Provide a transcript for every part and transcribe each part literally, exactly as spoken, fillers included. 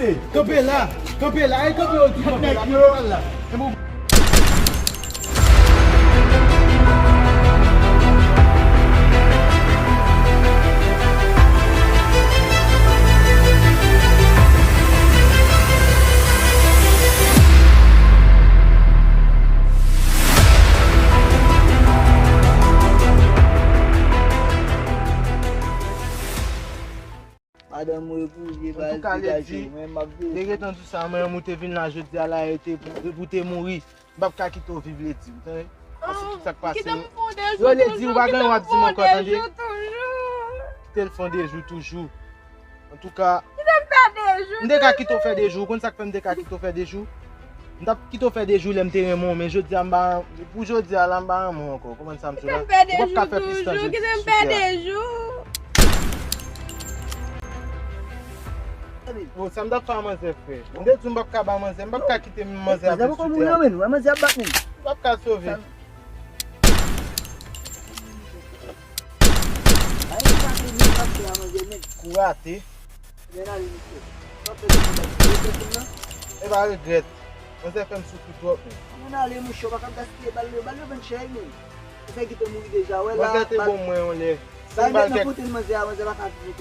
Kanpe la, kanpe la, e kanpe yo di kanpe la, kanpe la. Madanm mwen pou vye baz degaj ou, mwen m ap veye. Te gentan di sa, mwen ou te vin la jodi a la e te pou, pou te mouri. M p ap ka kite w viv Ledi, ou tande? Paske tout sa k pase yo. Yo Ledi, ou pa gen w ap di m ankò, tande? Kite l fè de jou toujou. Antouka, m te ka kite w fè de jou. Ou konn sa k fè m te ka kite w fè de jou? M t ap kite w fè de jou lè m te renmen w, men jodi a m pa, pou jodi a la m pa renmen w ankò. Ou konprann sa m di w la? Ou p ap ka fè plis tan sou tè a. Bon, sa m t ap fè a manzè fè. M te di w m p ap ka ba manzè, m p ap ka kite manzè ap viv sou tè a. Manzè poko mouri non, men. Wè manzè ap bat, men. M p ap ka sove. Kou rate. Men ale, misye. Sa w fè depi w bat timoun nan? E pa regrèt. Manzè fè m soufri twòp, men. Ann ale, monchè, w pa ka ap gaspiye bal yo. Bal yo vann chè, men. Ou fè kite mouri deja, wè la. Manzè te ban mwen yon lè. Si m ba l kèk,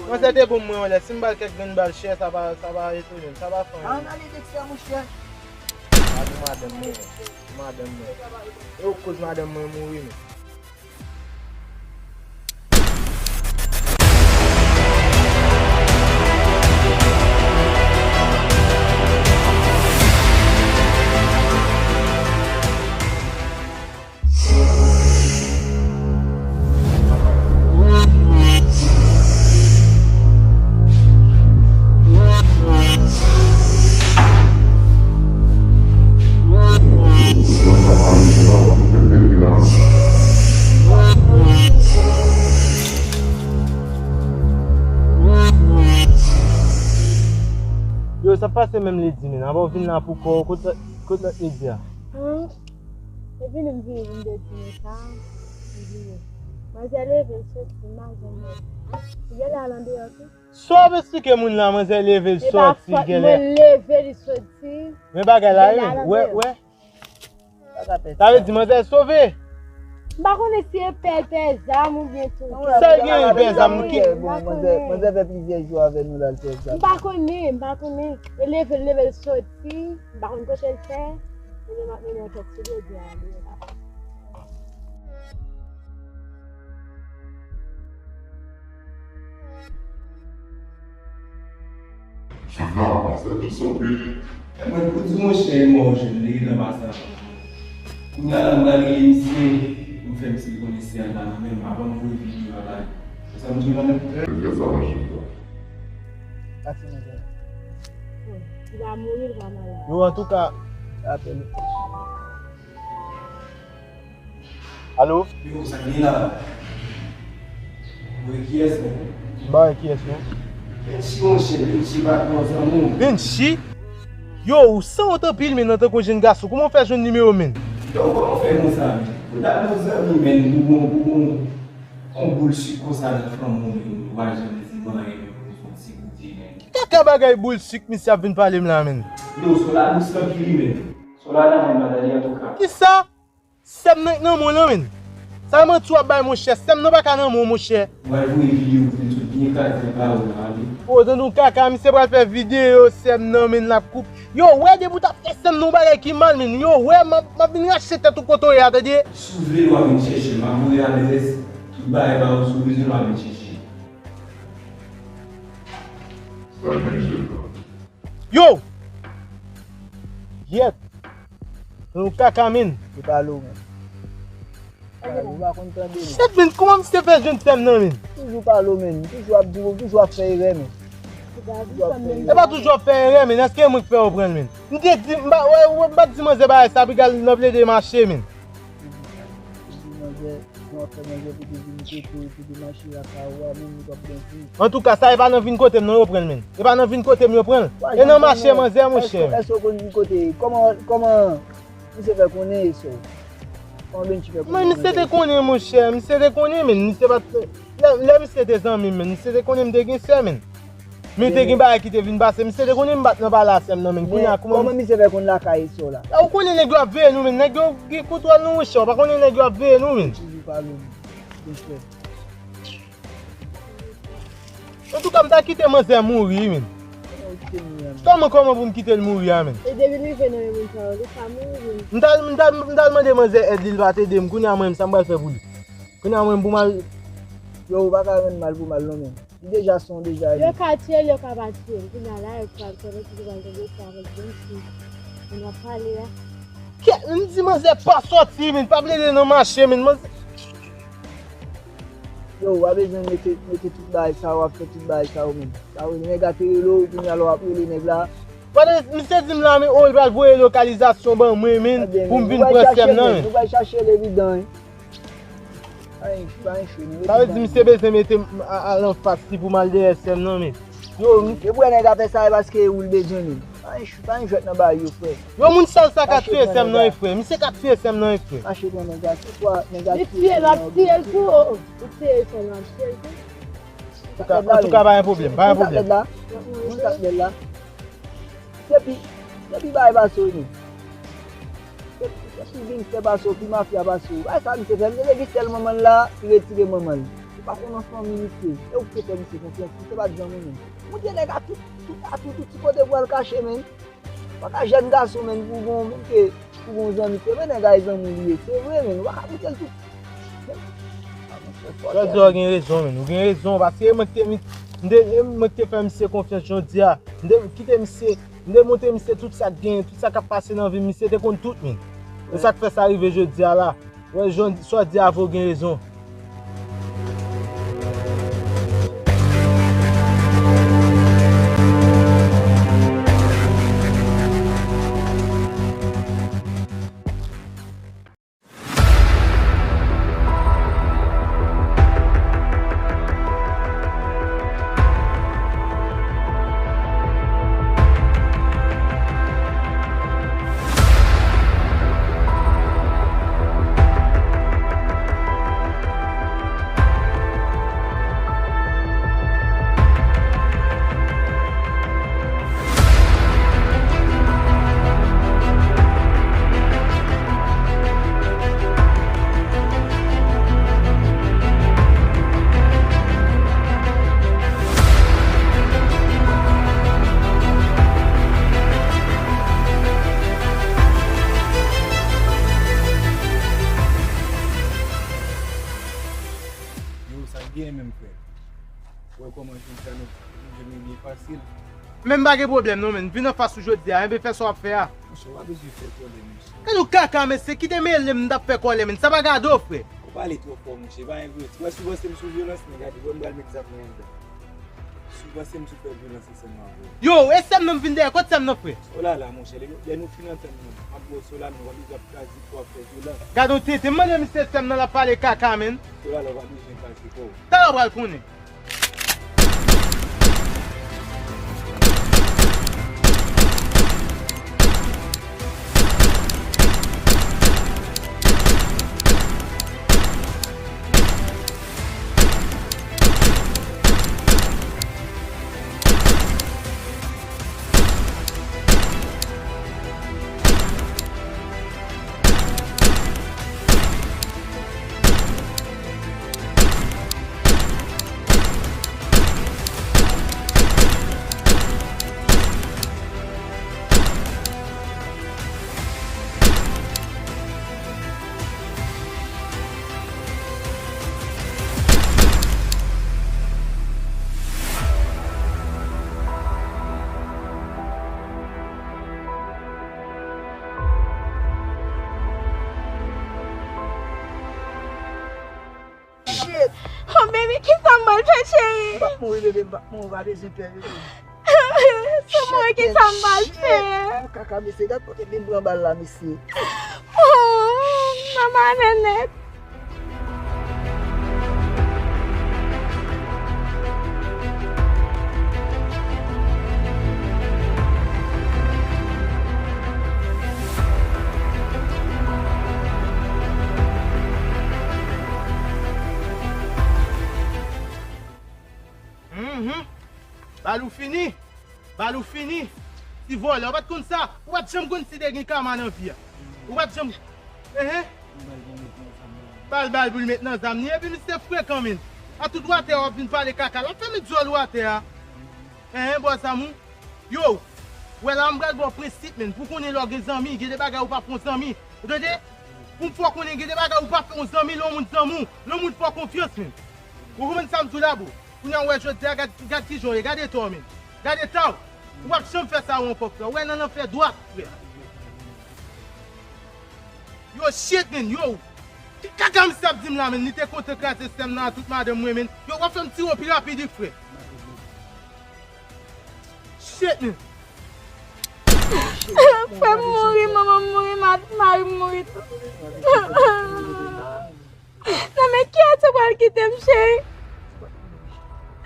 manzè te ban mwen yon lè. Si m ba l kèk grenn bal chè, sa pa, sa pa etone m. Sa pa fè anyen. Ann ale, vekse, monchè. A pou madanm mwen. Pou madanm mwen. E ou koz madanm mwen mouri, men. Yo, sa pase menm Ledi, men. Avan w vin la pou kò w, kot, kot lòt Ledi a? Hmm. Epi nou vini vin de di nou sa, m vini. Manzè leve l soti, m pa janm wè. Li genlè al andeyò tou. Sa w ap esplike moun la, manzè leve l soti, genlè. Mwen leve li soti. Men bagay la, wi, wè, wè. Sa vle di manzè sove. M pa konnen si e pè l pè zam oubyen tou. Sa l gen, l pè zam, ki. Bon, manzè, manzè fè plizyè jou avè nou la, l pè zam. M pa konnen, m pa konnen. E leve l, leve l soti, m pa konn kote l fè. Ebyen, m ap mennen ankèt sou dosye a, li la. Mwen, pou di monchè, e mò, jwenn li nan pase avan. Kounye a la, m pral rele misye, pou m fè misye konnen si al la nan men m, avan m voye videyo a ba li. Ou sa m di w la menm? Li va mouri, li va malad. Yo, antouka, apèl. Alo? Yo, sa gen la? Mwen kiyès, men? M pa wè kiyès, non. Vinci, monchè, Vinci pa t bon zanmi w. Vinci? Yo, ou sanwont anpil, men, antanke yon jèn gason. Kòman w fè jwenn nimewo m, men? Yo, kòman w fè konsa, men? Ou ta bon zanmi, men, ou bon, ou bon. Yon boul sik konsa nan fanm ou, men, ou pa janm di m anyen, men, ou son ti goute, men. Kaka bagay boul sik misye ap vin pale m la, men. Yo, son la dous anpil, men. Son la nan men, madanm li, antouka. Kisa? Sè m nan k nan men w lan, men. Sa manti w ap bay, monchè. Sè m nan pa ka nan men w, monchè. Mwen voye videyo pou nou tout byen kraze anba ou la, ale. O, tande yon kaka, misye pral fè videyo sè m nan, men, l ap koup. Yo, wè, depi w t ap fè sè m nan yon bagay ki mal, men. Yo, wè, m ap, m ap vin rache tèt ou kote w ye a, tande. Si w vle, w a vin chèche m. M ap voye adrès, tout bagay ba ou, si w bezwen, w a vin chèche m. Sa gen jèt la. Yo! Yèt! Yon kaka, men. Li pale w, men. Li pale w, ou pa konn tande, men. Shit, men, kòman misye fè jwenn sè m nan, men? Toujou pale w, men. Toujou ap di w, toujou ap fè erè, men. Toujou ap fè erè. E pa toujou ap fè erè, men. Èske e mwen k fè w pran l, men? M te di, m pa, wè, wè, m pa t di manzè bagay sa, piga l nan plede mache, men. Ou di manzè, nou ap fè manzè pou te vin kote w, pou te mache lakay ou a, menm li p ap bon pou ou. Antouka, sa e pa nan vin kote m non yo pran l, men. E pa nan vin kote m yo pran l. E nan mache manzè, monchè. Èske, èske w konn vin kote? Kòman, kòman misye fè konnen e sè w? Kòman Benchi fè konnen manzè? Men misye te konnen, monchè. Misye te konnen, men. Misye pa t, lè, lè misye te zanmi m, men. Misye te konnen m te gen sè, men. Men te gen bagay ki te vin pase. Misye te konnen m bat nan pale a sè m nan, men kounye a kòman misye fè konn lakay e sè w la? Ou konnen nèg yo ap veye nou, men nèg yo gen kontwòl nou, monchè. Ou pa konnen nèg yo ap veye nou, men. Toujou pale, men. Antouka, m ta kite manzè mouri, men. Kòman, kòman pou m kite l mouri a, men? E depi m rive nan men moun sa yo, li pa mouri, men. M ta, m ta, m ta mande manzè èd li, li pa t ede m. Kounye a mwen, sa m pral fè pou li? Kounye a mwen, pou m al. Yo, ou pa ka rann mal pou mal, non, men. Li deja son, deja. Yo ka tiye l, yo ka pa tiye l. Kounye a la, yo pral konnen ki pral tonbe sou avèk jèn fi. Moun w ap pale a. Kè, m di manzè pa sòti, men, pa plede nan mache, men, manzè. Yo, w a bezwen mete, mete tout bagay sa, w ap fè tout bagay sa, ou menm. Sa vle di nèg la te rele w, kounye a la w ap rele nèg la. Pandan misye di m la, men, o, li pral voye lokalizasyon ban mwen, men, pou m vin pran sè m nan, men. Nou pral chache l evidan, wi. Pa anyen, pa anyen, cheri. Sa vle di misye bezwen mete m a, a, al anfas li pou m al dèyè sè m nan, men. Yo, m- Depi w wè nèg la fè sa, e paske ou l bezwen li. Pa anyen, pa anyen jwèt nan bagay yo, frè. Yo, moun sal sa ka tiye sè m nan, wi, frè. Misye ka tiye sè m nan, wi, frè. Mache pran nèg la, se kwa nèg la tiye sè m nan. Li tiye l, ap tiye l tou, o, o. Li tiye sè m nan, ap tiye l tou. Antouka, antouka, pa gen pwoblèm, pa gen pwoblèm. Moun sa k lè la. Depi, depi bagay pase w, men. Depi, depi gangstè pase w, pi mafya pase w. Bagay sa misye fè, misye te gen sèl manman l la, li retire manman l. Ou pa konn nan fanmi misye. E ou ki te fè misye konfyans, misye pa t janm renmen w. Montre nèg a tout, tout, a tout, tout ti kote pou al kache, men. Pa ka jèn gason, men, pou gon, menm ke, pou gon zanmi, se vre nèg a e zanmi li ye. Se vre, men, ou pa ka montre l tout. Jodi a, w gen rezon, men. Ou gen rezon, paske e mwen ki te, m te, e mwen ki te fè misye konfyans jodi a. M te kite misye, m te montre misye tout sa k genyen, tout sa k ap pase nan vi m, misye te konn tout, men. E sa k fè sa rive jodi a la. Wè, jan sa w di a vre, w gen rezon. Yo, sa k genyen menm, frè? Wè kòman jodi a nou jwenn li fasil. Men m pa gen pwoblèm non, men. Vin anfas ou jodi a, enben fè sa w ap fè a. Monchè, w pa bezwen fè kòlè, monchè. Gade yon kaka, mesye, kite mele m, m t ap fè kòlè, men. Sa pa gade w, frè. Ou pale twò fò, monchè, pa envye. Wè si w panse m sou vyolans, men gade, wè m pral met zam nan anndan. Si w panse m sou fè vyolans, se sèlman avè w. Yo, e sè m nan m vin dèyè, kot sè m nan, frè? O la la, monchè, lè, lè nou fin antann nou, m ap ba w sou la, men w ap vin ap kraze kò w ap fè vyolans. Gade yon tenten, m mande misye sè m nan l ap pale kaka, men. Sou la la, w ap bezwen kraze kò w. Talè w pral konnen. Oh, baby, kisa m pral fè, cheri? M p ap mouri, bebe, m p ap mouri, w pa bezwen pè, bebe. Si m mouri, kisa m pral fè? Shit, kaka, mesye, gad kote vin pran bal la, mesye. Oh, manman nènèt. Mhm. Pa Bal ou fini. Bal ou fini. Ti vòlè, ou pa t konn sa. Ou pa t janm konn si te gen kama nan vi a. Ou pa t janm. Enhen. Bal, bal pou l met nan zam li. Epi misye frekan, men. A tout watè w ap vin pale kaka. L ap fè met dyòl ou atè a. Enhen, bò zam ou. Yo, wè la m pral ba w prensip, men. Pou konnen lè w gen zanmi, gen de bagay ou pa fè yon zanmi. Ou tande? Pou m fè w konnen gen de bagay ou pa fè yon zanmi, lè yon moun zanmi w, lè yon moun fè w konfyans, men. Ou konprann sa m di w la, bro? Kounye a w wè jodi a, gad, gad kijan w ye, gad eta w, men. Gad eta w. Ou p ap janm fè sa yo ankò, frè. Ou wè nan lanfè dwat, frè. Yo, shit, men, yo. Ki kaka misye ap di m la, men? Li te kontan kraze sèm nan a tout madanm mwen, men. Yo, w ap fè m tire w pi rapid wi, frè. Shit, men. Frè m mouri, manman m mouri, ma-, mari m mouri tou. Non, men kiyès ou pral kite m, cheri?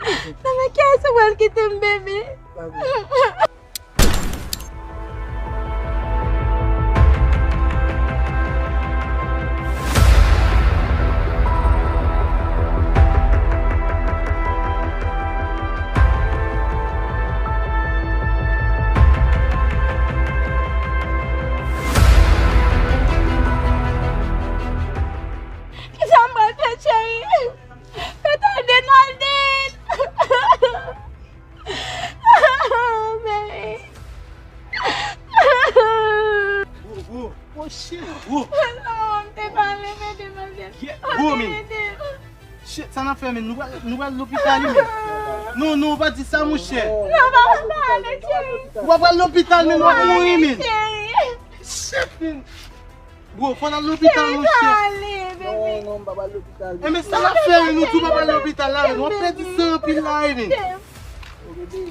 Non, men kiyès ou pral kite m, bebe? Kisa m pral fè, cheri? Fè tande Naldine! Bebe. Gwo, gwo. Oh, shit, gwo. Non, m te pale, men demwazèl. Yeah, gwo, men. Shit, sa n ap fè, men? Nou pral, nou pral lopital, wi, men. Non, non, ou pa di sa, monchè. Non, papa, pa ale, cheri. Ou pa pral lopital, men, w ap mouri, men. Shit, men. Bro, fò n al lopital, monchè. Cheri, pa ale, bebe. Non, non, m pa pral lopital. Enben, sa n ap fè, wi, nou tou pa pral lopital la, men. W ap pèdi san anpil la, wi, men. Oh, bebe.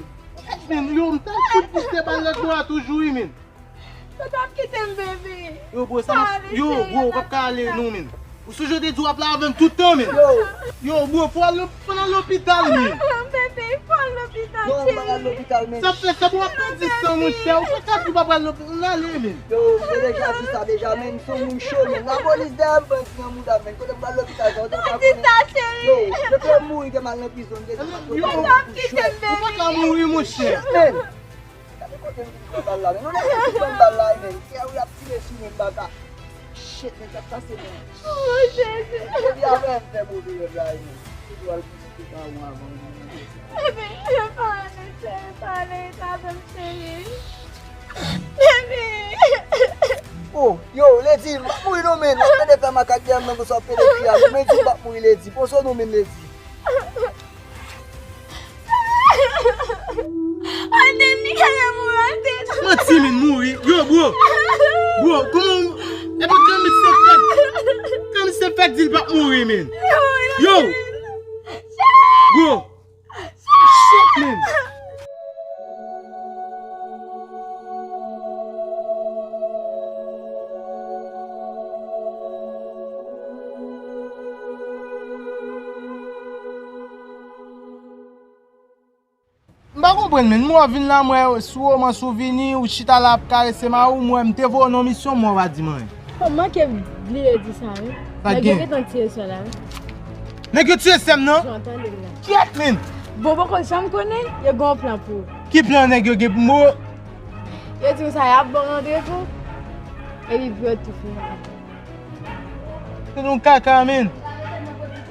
Men, yo, m ta fout plis te bal lòt bò a toujou, wi, men. Ou t ap kite m, bebe. Yo, bro, sa n ap, yo, bro, ou p ap ka ale, non, men. Ou sonje w te di w ap la avè m tout tan, men. Yo. Yo, bro, fò al, fò n al lopital, men. Bebe, fò al lopital, cheri. Non, m pa al lopital, men. Sa fè sa, bro, w ap pèdi san, monchè. Ou pa ka di w pa pral lopital, n ale, men. Yo, m te deja di sa deja, men, m se yon moun cho, men. Lapolis dèyè m, bandi nan mouda m, men. Kote m pral lopital, sa, ou te pa konnen. Pa di sa, cheri. Yo, yo fè m mouri, te m al nan prizon, m te di, yo, ou pa ka mouri, monchè. Men. Gade kote m vin pran bal la, men. Nou lè m vin pran bal la, men. Kè w ap tire sou mwen, m pa ka. Shit, men, sa k pase, men? Oh, Jezi. Depi avè m fè move rèv la, men. Depi w al vizite pawon avan, men. Bebe, pale, cheri, pale avè m, cheri. Bebe. Oh, yo, Lady, m ap mouri non, men. W ap tande fè makak dèyè m nan konsa w ap pede kriye a. Men di m p ap mouri, Lady. Pran swen nou, men, Lady. Ay, Deni, kaka mouri, Deni. Manti, men, mouri. Yo, bro. Bro, kòman w, e pa granmèt se fèk. Granmèt se fèk di l p ap mouri, men. Yo. Bro. Shit, men. M pa konprann, men. M wè w vin la, m wè sou womans ou vini, ou chita la ap karese mari w, m wè m te voye w nan misyon, m wè w pa di m anyen. Kòm manke bliye di sa, wi. Sa gen? Nèg yo gentan tiye sè la, wi. Nèg yo tiye sè m nan? Jan w tande l la. Kyèt, men! Bon, poko janm konnen, yo gen yon plan pou ou. Ki plan nèg yo gen pou mwen? Yo di w sa, y ap ba w randevou, epi pou yo tou fini. Se yon kaka, men.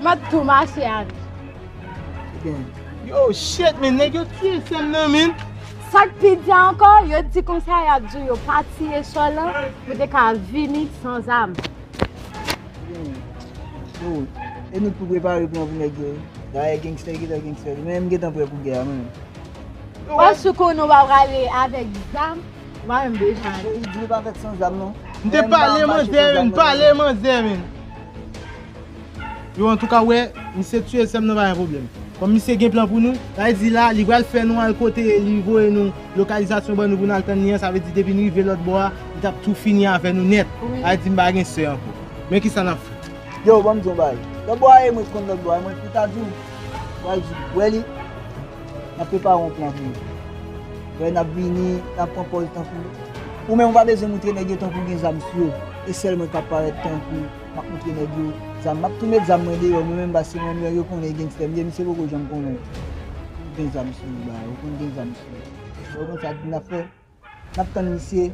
M ap tou mache avè. Yo, shit, men, nèg yo tiye sè m nan, men. Sa k pi di ankò, yo di konsa, y ap di w yo pa tiye sè w lan, pou te ka vini san zam. Yo, e nou tou prepare plan pou nèg yo. Dayè, gangstè gentan gangstè. Men, m gentan prè pou gè a, mwen menm. Paske konnen w pa prale avèk zam, ou pa menm bezwen ale. Ou di nou pa fèt san zam, non? M te pale manzè, men, m pale manzè, men. Yo, antouka, wè, misye tiye sè m nan pa gen pwoblèm. Kòm misye gen plan pou nou, sa vle di la, li pral fè nou al kote li voye nou, lokalizasyon ban nou pou n al tann li an, sa vle di depi n rive lòt bò a, li t ap tou fini avè nou nèt. Sa vle di m pa gen sè ankò. Men kisa n ap fè? Yo, ban m di w yon bagay. Lòt bò a ye, mwen konn lòt bò a ye, mwen pou ta di w, pral di w, wè li, n ap prepare yon plan pou nou. Wè, n ap vini, n ap pran pòz tankou, ou menm ou pa bezwen moutre nèg yo tankou gen zam sou yo. E sèl mwen k ap parèt tankou m ap moutre nèg yo zam. M ap tou met zam mwen deyò, mwen menm, paske mwen menm yo konnen e gangstè m ye, misye poko janm konnen. Gen zam sou nou la, ou konn gen zam sou nou. Ou konn sa n ap fè? N ap tann misye,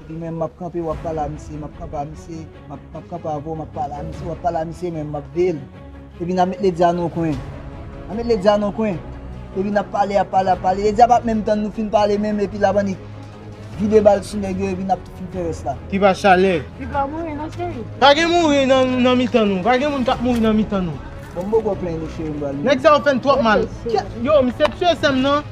epi mwen m ap kanpe, w ap pale a misye, m ap kanpe a misye, m ap, m ap kanpe avè w, m ap pale a misye, w ap pale a misye, mwen m ap veye l. Epi n ap met Ledya nan yon kwen. N ap met Ledya nan yon kwen. Epi n ap pale, ap pale, ap pale. Ledya p ap menm tann nou fin pale menm, epi l ap annik vide bal sou nèg yo, epi n ap fin fè rès la. Ki pa chalè. Li pa mouri non, cheri. Pa gen mouri nan, nan mitan nou. Pa gen moun k ap mouri nan mitan nou. Bon, m poko plenyen nou, cheri, m pral. Nèg sa yo fè n twòp mal. Yo, misye tchwe sè m nan.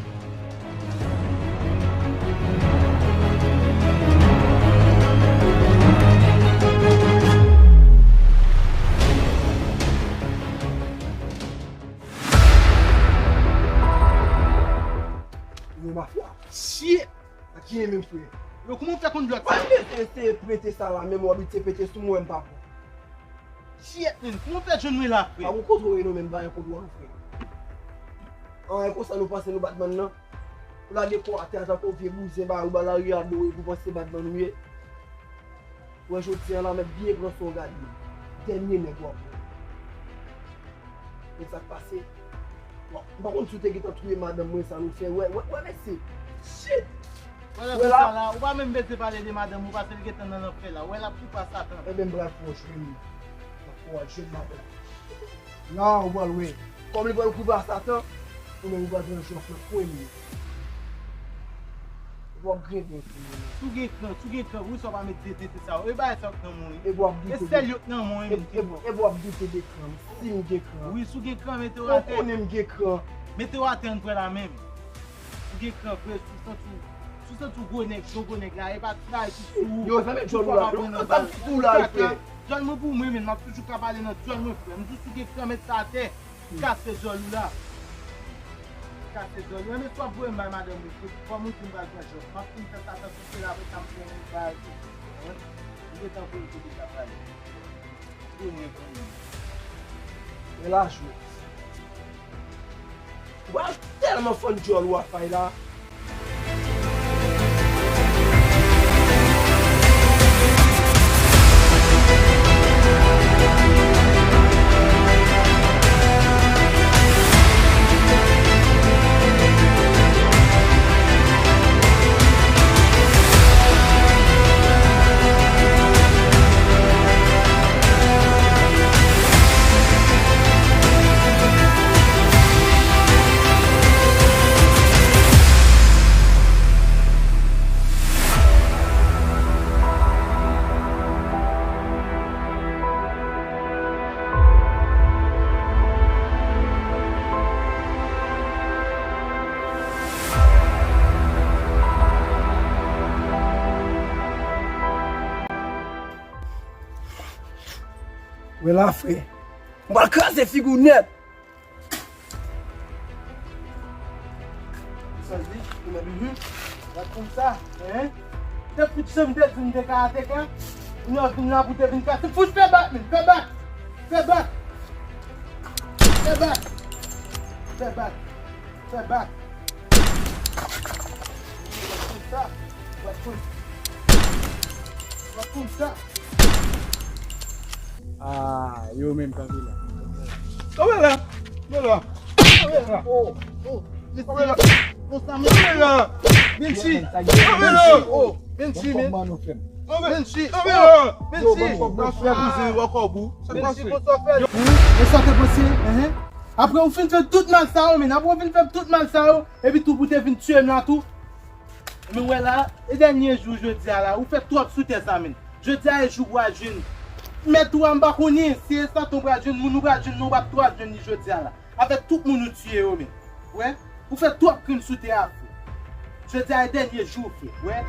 Yo, mafya. Shit! Sa ki ye menm, frè? Yo, kòman w fè konn blòk sa? Mwen te eseye prete sa la, menm w abitye pete sou mwen, m pa pran. Shit, men, kòman w fè jwenn mwen la, frè? Pa pou kontwole nou menm, pa gen kontwòl, frè. Anyen konsa nou panse nou Batman nan? Ou lage kò atè a tankou vye bouzen, ba ou ba lari a do epi w panse Batman ou ye? Wè jodi a la, mèt byen pran sa w gade. Dènye nèg w ap pran. Men sa k pase? Bon, m pa konn si w te gentan touye madanm mwen, sa nou fè. Wè, wè, wè, mesye. Shit! Wè la, wè la. Sa la, ou pa menm bezwen pale de madanm ou, paske l gentan nan lanfè la. Wè l ap koupe a Satan. Ebyen, m pral fè w jwenn li. M ap fè w jwenn madanm. La, ou pral wè. Kòm li pral koupe a Satan, ou menm ou pral pran chans nan kwen li. Epi w ap grenpe yon ti moun. Si w gen kran, si w gen kran, poukisa w pa met de tete sa yo? E bagay sa yo k nan men w wi. Epi w ap doute de. E sèl yo k nan men w wi, menm. Epi w ap doute de kran m. Si m gen kran. Wi, si w gen kran, mete w atè. Ou konnen m gen kran. Mete w atè, ann pran la menm. Ou gen kran vre, si w santi w, si w santi w gwo nèg, jan w gwo nèg la, e pa ti bagay ki sou ou. Yo, sa met djòl ou la, yo. Sa met djòl ou la, frè. Djòl mwen pou mwen, men m ap toujou ka pale nan djòl mwen, frè. M di w si w gen kran, met sa atè. Kase djòl ou la. Kase djòl ou. Enben, swa voye m bay madanm ou. Kòm ou di m pral pran chans. M ap fin fè sa tan sou fè la, apre sa m pran yon bagay tou. Wi. M gentan voye kote l ap pale. Konnen, konnen. Men laj ou. Ou pa tèlman fann djòl ou a fay la. Wè la, frè. M pral kraze figi w nèt. Sa di, ou mèt, mhm. Gad konsa, hein? Te fout jan m te di m te karateka. Ou nan vin la pou te vin kase. Fout fè bak, men. Fè bak. Fè bak. Fè bak. Fè bak. Fè bak. Gad konsa. Gad konsa. Gad konsa. Ah, yo menm kanpe la. Kanpe la. Kanpe la. Kanpe la. Oh, oh. Kanpe la. Kanpe la. Benchi. Kanpe la. Oh, Benchi, men. Benchi. Kanpe la. Benchi. Sa k pase? Benchi, konsa w fè. E sa w te panse? Hein? Apre ou fin fè tout mal sa yo, men. Apre ou fin fè tout mal sa yo, epi tou pou te vin tiye m la tou. Men wè la, e dènye jou jodi a la, ou fè twòp sou tè sa, men. Jodi a e jou pou w al jwenn mèt ou a, m pa konnen, si e Satan ou pral jwenn, moun ou pral jwenn nan, ou p ap twò al jwenn li jodi a la. Avèk tout moun ou tiye yo, men. Wè, ou fè twòp krim sou tè a, frè. Jodi a e dènye jou, frè. Wè.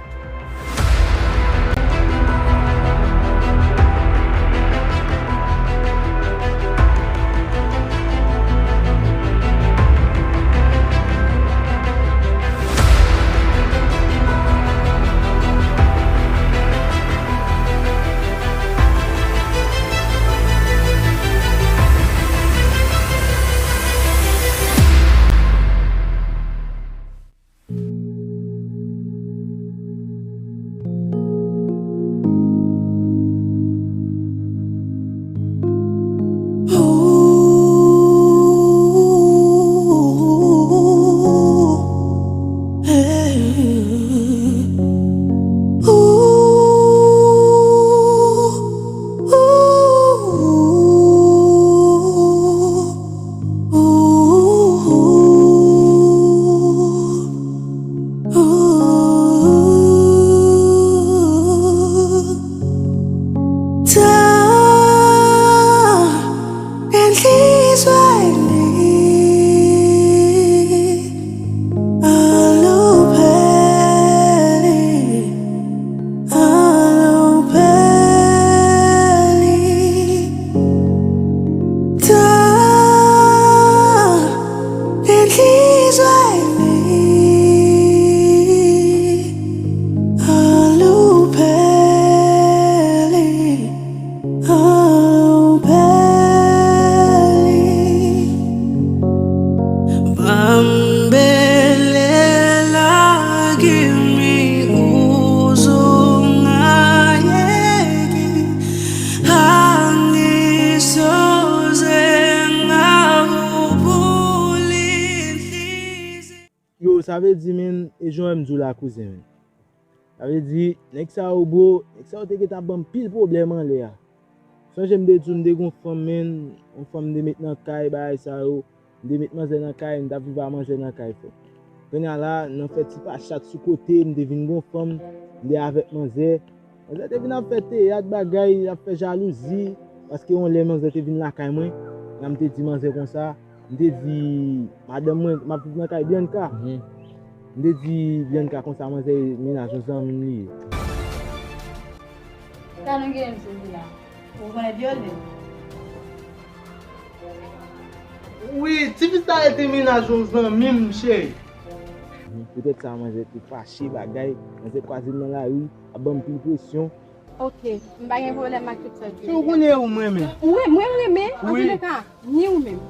Sa vle di, men, e jan w wè m di w la, kouzen, men. Sa vle di, nèg sa yo, bro, nèg sa yo te gentan ap ban m pil pwoblèm anlè a. Sonje m te di w m te gon fanm, men, yon fanm m te met nan kay, bagay sa yo. M te met manzè nan kay, m t ap viv a manzè nan kay, frè. Kounye a la, nan fè ti pachat sou kote, m te vin gon fanm, m te avèk manzè. Manzè te vin ap fè teyat, bagay, ap fè jalouzi, paske yon lè manzè te vin lakay mwen, la m te di manzè konsa, m te di madanm mwen, m ap viv nan kay Bianca. M te di Bianca konsa, manzè mennaj yon zanmi m li ye. Sa nou gen, mesye Vila? Ou konnen vyole? Wi, tifi sa rete mennaj yon zanmi m, cheri. Poutèt sa, manzè te fache bagay, manzè kwaze m nan lari, ap ban m pil presyon. Ok, m pa gen pwoblèm ak tout sa w di. Si w konnen ou m renmen. Wi, mwen renmen, antouleka, ni ou menm,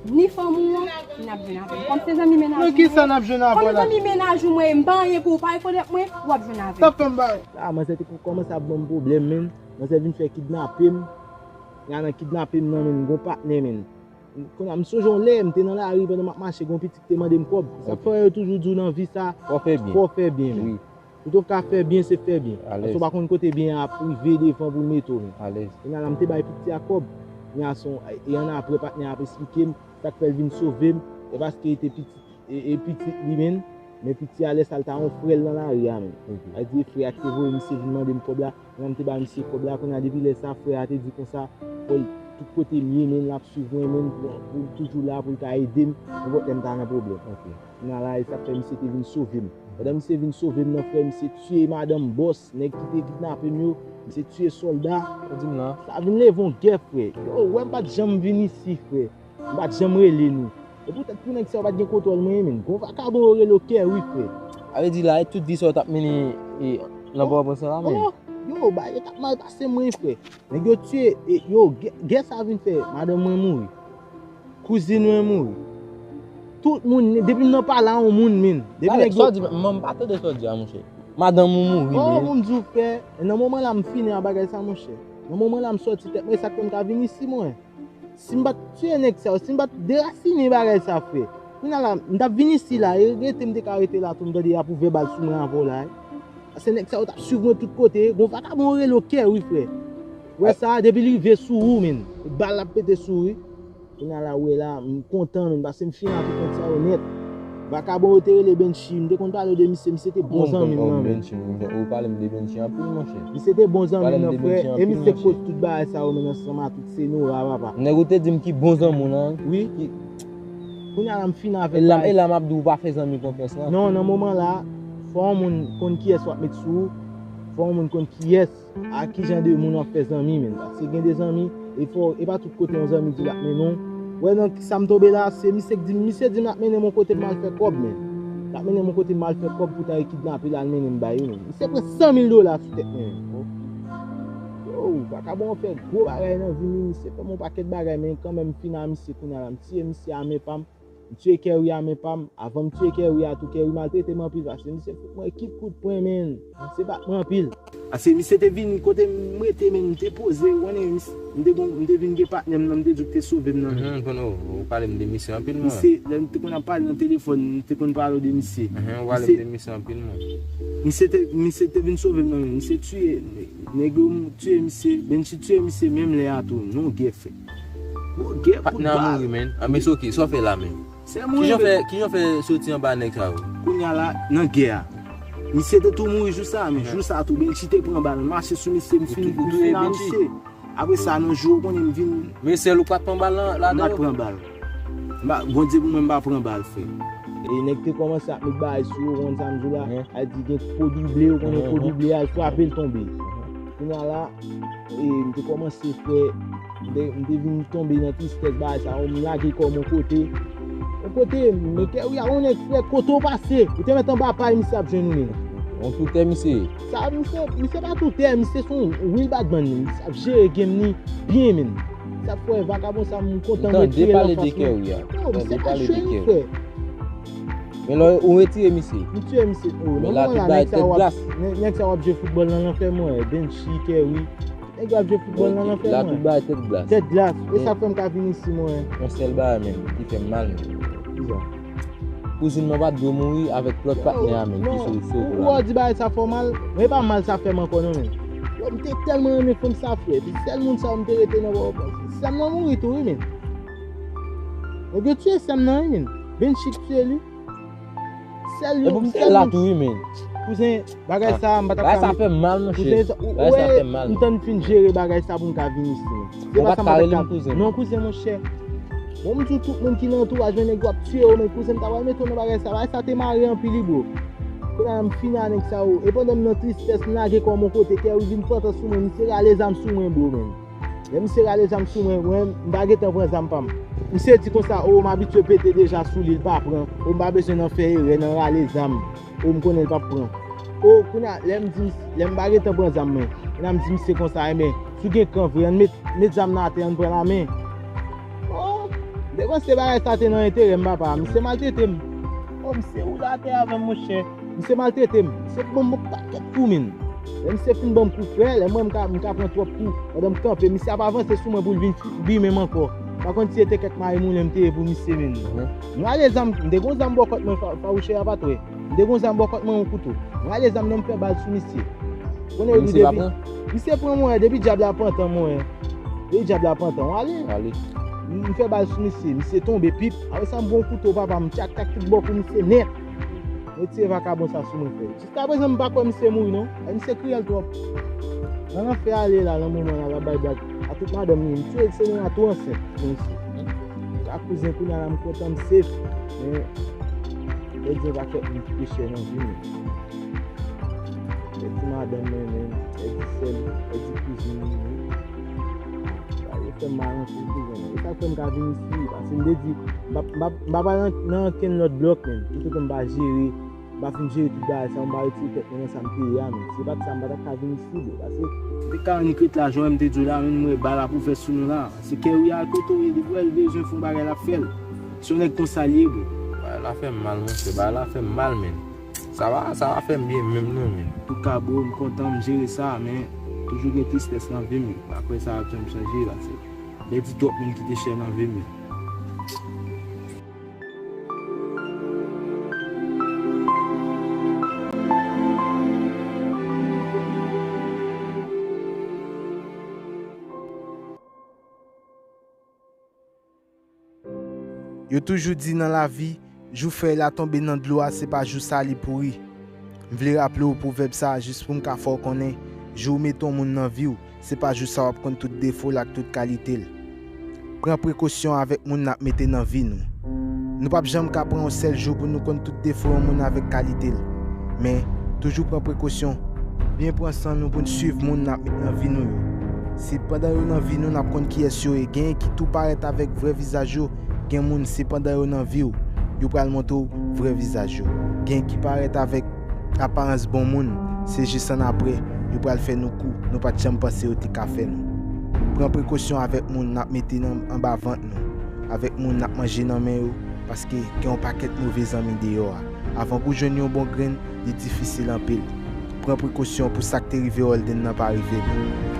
ni fanm ou an, n ap jwenn avè m. Kòm se zanmi mennaj ou. Nan kisa n ap jwenn avè w la? Kòm zanmi mennaj ou mwen, m pa anyen pou ou, pa rekonèt mwen, w ap jwenn avè m. Sa fè m ba. La, manzè te kòmanse ap ban m pwoblèm, men. Manzè vin fè kidnape m. Nan kidnape m nan, men, m gon patnè, men. Kounye a, m sonje yon lè, m te nan lari pandan m ap mache, gon pitit te mande m kòb. Sa fè yo toujou di w nan vi sa, fò fè byen. Fò fè byen, men. Wi. Ou te ka fè byen, se fè byen. Paske w pa konn kote byen an ap rive devan pou l mete w, men. Kounye a la, m te bay pitit a kòb. Kounye a, se yon, e annapre, patnè a ap esplike m sa k fè l vin sove m. E paske li te pitit, e, e pitit li, men. Men pitit a, lè sa, l ta yon frè l nan lari a, men. Sa vle di, e frè a ki te voye misye vin mande m kòb la. Lè m te ba misye kòb la, kounye a depi lè sa, frè a te di konsa, fò l tout kote m ye, men l ap swiv mwen, men pou, pou l toujou la, pou l ka ede m, nenpòt lè m ta nan pwoblèm. Kounye a la, e sa k fè misye te vin sove m. Pandan misye vin sove m nan, frè, misye tiye madanm bòs, nèg ki te kidnape m yo, misye tiye sòlda. Sa di m la. Sa vin leve yon gè, frè. Yo, wè m pa t janm vin isi, frè. M pa t janm rele nou. E poutèt pou nèg sa yo pa t gen kontwòl mwen, men. Gon vakabon yo rele w Kerry, frè. A vle di la, e tout vi sa yo t ap mennen, e, nan Pòtoprens la, men. Oh, yo, ba, yo t ap mal pase mwen, frè. Nèg yo tiye, e, yo, gè, gè sa vin fè, madanm mwen mouri. Kouzin mwen mouri. Tout moun, depi m nan pale a yon moun, men. Depi nèg yo. Sa w di, m, m pa tande sa w di a, monchè. Madanm ou mouri, men. Oh, pou m di w, frè, nan moman la, m fini a bagay sa, monchè. Nan moman la, m sòti tèt mwen, e sa k fè m ka vin isi, mwen. Si m pa t tiye nèg sa yo, si m pa t derasinen bagay sa, frè, kounye a la, m t ap vin isi la, e rete m te ka rete la tou, m tande y ap ouvè bal sou mwen avè w la, e. Paske nèg sa yo t ap swiv mwen tout kote, gon vakabon yo rele w Kerry, frè. Wè sa, depi l rive sou ou, men, bal ap pete sou ou, wi. Kounye a la, ou wè la, m kontan, men, paske m fini avèk nèg sa yo nèt. Vakabon yo te rele Benchy, m te konn pale w de misye, misye te bon zanmi m nan, men. Benchy, ou pale m de Benchy anpil, monchè. Misye te bon zanmi m nan, frè, e misye k koz tout bagay sa yo, men, ansanm a tout Senora, papa. Nèg ou te di m ki bon zanmi w nan. Wi. Kounye a la, m fini avèk bagay. E la, e la m ap di w pa fè zanmi konfyans, non. Non, nan moman la, fò yon moun konn kiyès w ap met sou ou, fò yon moun konn kiyès a ki jan de moun w ap fè zanmi, men. Paske gen de zanmi, e fò, e pa tout kote yon zanmi di l ap mennen w. Wè nan sa m tonbe la, se misye k di m, misye di m l ap mennen m yon kote pou m al fè kòb, men. L ap mennen m yon kote pou m al fè kòb, poutan yo kidnape l al mennen m bay yo, men. Misye pran san mil dola sou tèt mwen, men. Yo, vakabon an fè gwo bagay nan vi m, wi, misye fè m yon pakèt bagay, men kanmenm m fin a misye kounye a la, m tiye misye a men pa m. M tiye Kerry a men pa m. Avan m tiye Kerry a tou, Kerry maltrete m anpil paske misye fout mwen ekip kout pwen, men. Misye bat mwen anpil. Paske misye te vin kote m rete, men, m te poze, ou konnen, m te gon, m te vin gen patnè m nan, m te di w ki te sove m nan. Mhm, ou konn, ou, ou pale m de misye anpil, mwen. Misye, lè m te konn ap pale nan telefòn, m te konn pale w de misye. Mhm, ou pale m de misye anpil, mwen. Misye te, misye te vin sove m nan, men. Misye tiye, nèg yo tiye misye, Benchy tiye misye menm lè a tou, non, gè fèt. Patnè a mouri, men. An, men, se oke, sa w fè la, men. Kijan fè, kijan fè soti anba nèg sa yo? Kounye a la, nan gè a. Misye te tou mouri jou sa, men jou sa tou, Benchy te pran bal, mache sou misye, m fin, m fin a misye. Apre sa, nan jou, ou konnen m vin. Men sèl ou pa t pran bal la, ladan yo? M pa t pran bal. M pa, Bondye pou mwen, m pa pran bal, frè. E nèg te kòmanse ap met bagay sou yo, ou konn sa m di w la, al di gen po double, ou konnen po double, al frape l tonbe. Kounye a la, e, m te kòmanse fè, m te, m te vin tonbe nan tristès bagay sa yo, m lage kò m yon kote. Yon kote, men Kerry a yon nèg, frè, kote w pase, ou te mèt anba pay, misye ap jwenn ou, men. Yon toutè, misye. Sa, misye, misye pa toutè, misye se yon real bad man, men. Misye ap jere game li byen, men. Sa fè vakabon sa, m kontan m retire l anfas mwen. Yo, misye pa jwe, frè. Men lè ou retire misye. M tiye misye tou. Men la, tout bagay tèt glas. Nèg sa w ap jwe foutbòl nan lanfè mwen, Benchy, Kerry. Nèg yo ap jwe foutbòl nan lanfè mwen. La, tout bagay tèt glas. Tèt glas. E sa fè m ka vin isi mwen. Yon sèl bagay menm ki fè m mal menm. Kisa? Kouzin mwen pa t dwe mouri avèk lòt patnè a, menn, ki sou rezo la. Ou di bagay sa fè w mal, mwen e pa mal sa fè m ankò non, menn. Yo, m te tèlman renmen fanm sa, frè. Epi sèl moun sa yo m te rete nan Pòtoprens. Sè m nan mouri tou, wi, menn. Nèg yo tiye sè m nan, wi, menn. Benchik tiye li. Sèl yo, sèl moun. Tou, wi, menn. Kouzen, bagay sa, m pa t ap ka. Bagay sa fè m mal, monchè. Kouzen, ou wè, m tann fin jere bagay sa pou m ka vin isi, menn. Se pa sa m pa t ap ka. Non, kouzen, monchè. Bon, m di w, tout moun ki nan antouraj mwen, nèg yo ap tiye yo, men kouzen, m ta pral mete w nan bagay sa. Bagay sa te mare anpil, wi, bro. Kounye a m fini a nèg sa yo. E pandan m nan tristès, m lage kò m yon kote, Kerry vin pantan sou mwen, misye rale zam sou mwen, bro, menn. Lè misye rale zam sou mwen, mwen, m pa gentan pran zam pa m. Misye di konsa, o, m abitye pete deja sou li, l pa pran. O, m pa bezwen nan fè erè, nan rale zam. O, m konnen l p ap pran. O, kounye a, lè m di, lè m pa gentan pran zam mwen, kounye a m di misye konsa, enben, si w gen kan vre, ann met, met zam nan atè, ann pran lamen. O, m te panse bagay sa te nan enterè m, papa. Misye maltrete m. O, misye woule atè avè m, monchè. Misye maltrete m. Misye ban m yon pakèt kou, menn. Lè misye fin ban m kou, frè, lè mwen, m ka, m ka pran twòp kou. Pandan m kanpe, misye ap avanse sou mwen pou l vin fi-, bimen m ankò. Pa konn si se te kèk mayi moulen m te ye pou misye, menn. M rale zam, m te gon zam bò kòt mwen, fa-, fawouchè a pa t wè. M te gon zam bò kòt mwen, yon kouto. M rale zam nan, m fè bal sou misye. Konnen yo di depi misye pran mwen, depi dyab la pantan mwen. Depi dyab la pantan, w ale. Ale. M, m fè bal sou misye, misye tonbe, pip. Apre sa, m pran yon kouto, papa, m tchak, tchak tout bò kou misye nèt. Retire vakabon sa sou mwen, frè. Jiskaprezan, m pa kwè misye mouri, non. E misye kriyèl twòp. Nan lanfè a l ye la, nan moman la, l ap bay blag a tout madanm li. M tire l, se nan tou ansent pou misye. Sa kouzen, kounye a la, m kontan, m safe. Men, yo di yon pakèt moun ki te chè nan vi m. Pèdi madanm mwen menm, pèdi sè m, pèdi kouzin mwen menm. Sa yo fè m mal anpil, kouzin mwen. E sa k fè m ka vin isi, paske m te di, m pa, m pa, m pa pral nan, nan ankenn lòt blòk, menn. Toutotan m pa jere, m pa fin jere tout bagay sa, m pa retire tèt mwen nan sa m te ye a, menn. Si se pa t sa, m pa t ap ka vin isi, bro, paske m te ka annik ret la, jan m te di w la, menn, m wè bal ap ouvè sou nou la. Se Kerry a kote w ye, li wè l bezwen fè yon bagay, l ap fè l. Se yon nèg konsa l ye, bro. Bagay la fè m mal, monchè. Bagay la fè m mal, menn. Sa va, sa va fè m byen menm non, menn. Antouka, bro, m kontan, m jere sa, men toujou gen tristès nan vi m. M pa kwè sa ap janm chanje, paske m pèdi twòp moun ki te chè nan vi m. Yo toujou di nan lavi, jou fèy la tonbe nan dlo a, se pa jou sa li pouri. M vle raple w pwovèb sa a jis pou m ka fè w konnen, jou w mete yon moun nan vi w, se pa jou sa w ap konn tout defo l ak tout kalite l. Pran prekosyon avèk moun n ap mete nan vi nou. Nou p ap janm ka pran yon sèl jou pou nou konn tout defo yon moun avèk kalite l. Men, toujou pran prekosyon. Byen pran san nou pou n swiv moun n ap met nan vi nou yo. Se pandan yo nan vi nou n ap konn kiyès yo ye. Genyen ki tou parèt avèk vrè vizaj yo. Gen moun, se pandan yo nan vi w, yo pral montre w vrè vizaj yo. Gen ki parèt avèk aparans bon moun, se jis annapre, yo pral fè nou kou nou pa t janm panse yo te ka fè nou. Pran prekosyon avèk moun n ap mete nan anba vant nou, avèk moun n ap manje nan men yo, paske gen yon pakèt move zanmi deyò a. Avan pou w jwenn yon bon grenn, li difisil anpil. Pran prekosyon pou sa k te rive Holden nan pa rive nou.